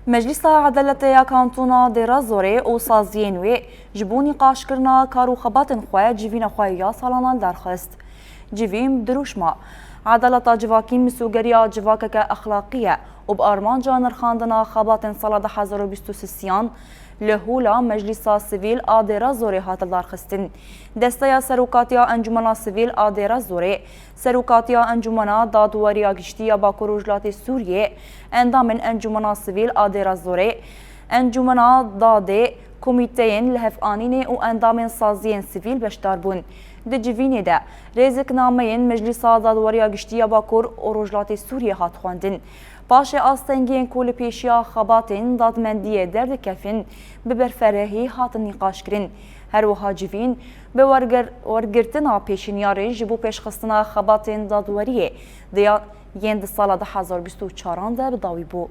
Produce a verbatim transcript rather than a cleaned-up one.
Meclîsa Edaletê ya Kantona Dêra Zorê û saziyên wê ji bo nîqaşkirina kar û xebatên xwe civîna xwe ya salan li dar xist. Civîn bi dirûşma Edaleta civakî misûgeriya civakeke exlaqî ye û bi armanca nirxandina xebatên sala du hezar û bîst û sisiyan li hûla Meclîsa Sivîl a Dêra Zorê hate lidarxistin. Desteya Serokatiya Encûmena Sivîl a Dêra Zorê, Serokatiya Encûmena Dadweriya Giştî ya Bakur Rojhilatê Sûriyê, endamên Encûmena Sivîl a Dêra Zorê, Encûmena Dadê, komîteyên lihevanînê û endamên saziyên sivîl beşdar bûn. Di civînê de rêziknameyên Meclîsa Dadweriya Giştî ya Bakur û Rojhilatê Sûriyê hat xwendin. Paşê astengiyên ku li pêşiya xebatên dadmendiyê derdikevin, bi berferehî hatin nîqaşkirin. Her wiha civîn bi werger-, wergirtina pêşinyarên ji bo pêşxistina xebatên dadweriyê diya yên di sala du hezar bîst û çaran de bi dawî bû.